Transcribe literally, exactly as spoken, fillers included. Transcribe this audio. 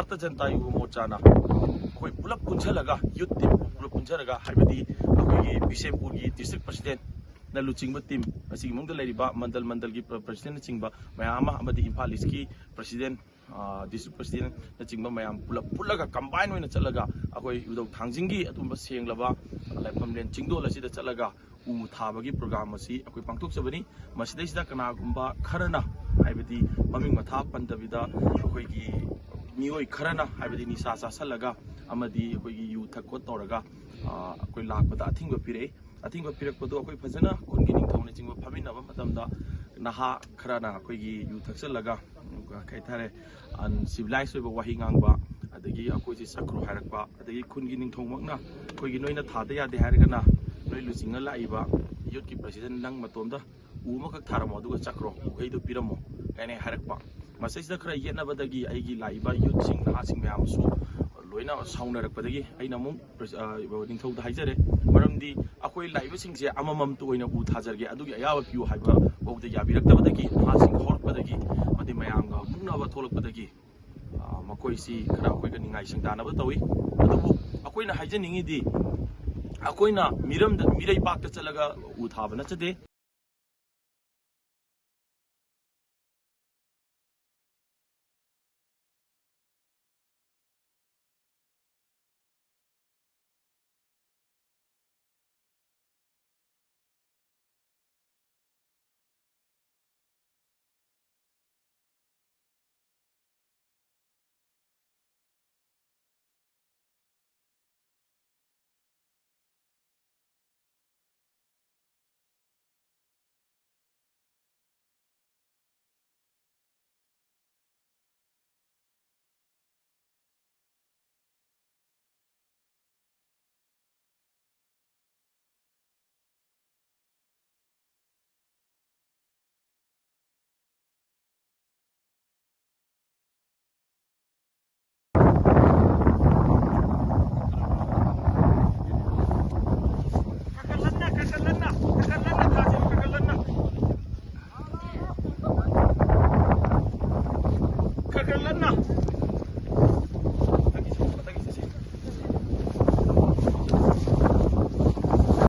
ꯚꯥꯔꯇꯤꯌ ꯖꯅꯇꯥ ꯌꯨꯕ ꯃꯣꯔꯆꯥꯅ ꯑꯩꯈꯣꯏ ꯄꯨꯂꯞ ꯄꯨꯟꯁꯤꯜꯂꯒ, ꯌꯨꯠ ꯇꯤꯝ ꯄꯨꯂꯞ ꯄꯨꯟꯁꯤꯜꯂꯒ, ꯍꯥꯏꯕꯗꯤ ꯑꯩꯈꯣꯏꯒꯤ ꯕꯤꯁꯦꯝꯄꯨꯔꯒꯤ ꯗꯤꯁꯇ꯭ꯔꯤꯛ ꯄ꯭ꯔꯁꯤꯗꯦꯟꯅ ꯂꯨꯆꯤꯡꯕ ꯇꯤꯝ, ꯑꯁꯤꯒꯤ ꯃꯅꯨꯡꯗ ꯂꯩꯔꯤꯕ ꯃꯟꯗꯜ, ꯃꯟꯗꯜꯒꯤ ꯄ꯭ꯔ-, ꯄ꯭ꯔꯁꯤꯗꯦꯟꯅꯆꯤꯡꯕ ꯃꯌꯥꯝ ꯑꯃ, ꯑꯃꯗꯤ ꯏꯝꯐꯥꯜ ꯏꯁꯀꯤ ꯄ꯭ꯔꯁꯤꯗꯦꯟ, ꯑ, ꯗꯤꯁꯇ꯭ꯔꯤꯛ ꯄ꯭ꯔꯁꯤꯗꯦꯟꯅꯆꯤꯡꯕ ꯃꯌꯥꯝ ꯄꯨꯂꯞ ꯄꯨꯜꯂꯒ, ꯀꯝꯕꯥꯏꯟ ꯑꯣꯏꯅ ꯆꯠꯂꯒ, ꯑꯩꯈꯣꯏ ꯎꯗꯧ ꯊꯥꯡꯖꯤꯡꯒꯤ ꯑꯗꯨꯒꯨꯝꯕ ꯁꯦꯡꯂꯕ ꯂꯥꯏꯐꯝꯂꯦꯟ ꯆꯤꯡꯗꯣꯜ ꯑꯁꯤꯗ ꯆꯠꯂꯒ ꯎ ꯊꯥꯕꯒꯤ ꯄ꯭ꯔꯣꯒ꯭ꯔꯥꯝ ꯑꯁꯤ ꯑꯩꯈꯣꯏ ꯄꯥꯡꯊꯣꯛꯆꯕꯅꯤ꯫ ꯃꯁꯤꯗꯩꯁꯤꯗ ꯀꯅꯥꯒꯨꯝꯕ ꯈꯔꯅ, ꯍꯥꯏꯕꯗꯤ ꯃꯃꯤꯡ ꯃꯊꯥ ꯄꯟꯗꯕꯤꯗ, ꯑꯩꯈꯣꯏꯒꯤ ꯃꯤꯑꯣꯏ ꯈꯔꯅ, ꯍꯥꯏꯕꯗꯤ ꯅꯤꯁꯥ ꯆꯥꯁꯜꯂꯒ ꯑꯃꯗꯤ ꯑꯩꯈꯣꯏꯒꯤ ꯌꯨ ꯊꯛꯄ ꯇꯧꯔꯒ, ꯑ, ꯑꯩꯈꯣꯏ ꯂꯥꯛꯄꯗ ꯑꯊꯤꯡꯕ ꯄꯤꯔꯛꯏ꯫ ꯑꯊꯤꯡꯕ ꯄꯤꯔꯛꯄꯗꯨ ꯑꯩꯈꯣꯏ ꯐꯖꯅ ꯈꯨꯟꯒꯤ ꯅꯤꯡꯊꯧꯅꯆꯤꯡꯕ ꯐꯝꯃꯤꯟꯅꯕ ꯃꯇꯝꯗ, ꯅꯍꯥ ꯈꯔꯅ ꯑꯩꯈꯣꯏꯒꯤ ꯌꯨ ꯊꯛꯆꯜꯂꯒ, ꯀꯩ ꯍꯥꯏꯇꯥꯔꯦ, ꯑꯟꯁꯤꯚꯤꯂꯥꯏꯁ ꯑꯣꯏꯕ ꯋꯥꯍꯩ ꯉꯥꯡꯕ, ꯑꯗꯒꯤ ꯑꯩꯈꯣꯏꯁꯦ ꯆꯠꯈ꯭ꯔꯣ ꯍꯥꯏꯔꯛꯄ, ꯑꯗꯒꯤ ꯈꯨꯟꯒꯤ ꯅꯤꯡꯊꯧꯃꯛꯅ ꯑꯩꯈꯣꯏꯒꯤ ꯅꯣꯏꯅ ꯊꯥꯗ ꯌꯥꯗꯦ ꯍꯥꯏꯔꯒꯅ ꯅꯣꯏ ꯂꯨꯆꯤꯡꯉ ꯂꯥꯛꯏꯕ ꯌꯨꯠꯀꯤ ꯄ꯭ꯔꯁꯤꯗꯦꯟ ꯅꯪ ꯃꯇꯣꯝꯗ ꯎ ꯑꯃꯈꯛ ꯊꯥꯔꯝꯃꯣ, ꯑꯗꯨꯒ ꯆꯠꯈ꯭ꯔꯣ, ꯎꯍꯩꯗꯣ ꯄꯤꯔꯝꯃꯣ ꯀꯥꯏꯅ ꯍꯥꯏꯔꯛꯄ꯫ ꯃꯁꯤꯁꯤꯗ ꯈꯔ ꯌꯦꯠꯅꯕꯗꯒꯤ ꯑꯩꯒꯤ ꯂꯥꯛꯏꯕ ꯌꯨꯠꯁꯤꯡ, ꯅꯍꯥꯁꯤꯡ ꯃꯌꯥꯝꯁꯨ ꯂꯣꯏꯅ ꯁꯥꯎꯅꯔꯛꯄꯗꯒꯤ ꯑꯩꯅ ꯑꯃꯨꯛ ꯄ꯭ꯔ-, ꯑ, ꯅꯤꯡꯊꯧꯗ ꯍꯥꯏꯖꯔꯦ꯫ ꯃꯔꯝꯗꯤ ꯑꯩꯈꯣꯏ ꯂꯥꯛꯏꯕꯁꯤꯡꯁꯦ ꯑꯃꯃꯝꯇ ꯑꯣꯏꯅ ꯎ ꯊꯥꯖꯔꯒꯦ, ꯑꯗꯨꯒꯤ ꯑꯌꯥꯕ ꯄꯤꯌꯨ ꯍꯥꯏꯕ ꯐꯥꯎꯗ ꯌꯥꯕꯤꯔꯛꯇꯕꯗꯒꯤ, ꯅꯍꯥꯁꯤꯡ ꯍꯧꯔꯛꯄꯗꯒꯤ, ꯑꯃꯗꯤ ꯃꯌꯥꯝꯒ ꯃꯨꯛꯅꯕ ꯊꯣꯛꯂꯛꯄꯗꯒꯤ, ꯑ, ꯃꯈꯣꯏꯁꯤ ꯈꯔ ꯑꯩꯈꯣꯏꯒ ꯅꯤꯡꯉꯥꯏ ꯁꯪꯗꯥꯅꯕ ꯇꯧꯏ꯫ ꯑꯗꯨꯕꯨ ꯑꯩꯈꯣꯏꯅ ꯍꯥꯏꯖꯅꯤꯡꯉꯤꯗꯤ, ꯑꯩꯈꯣꯏꯅ ꯃꯤꯔꯝꯗ, ꯃꯤꯔꯩꯕꯥꯛꯇ ꯆꯠꯂꯒ ꯎ ꯊꯥꯕ ꯅꯠꯆꯗꯦ꯫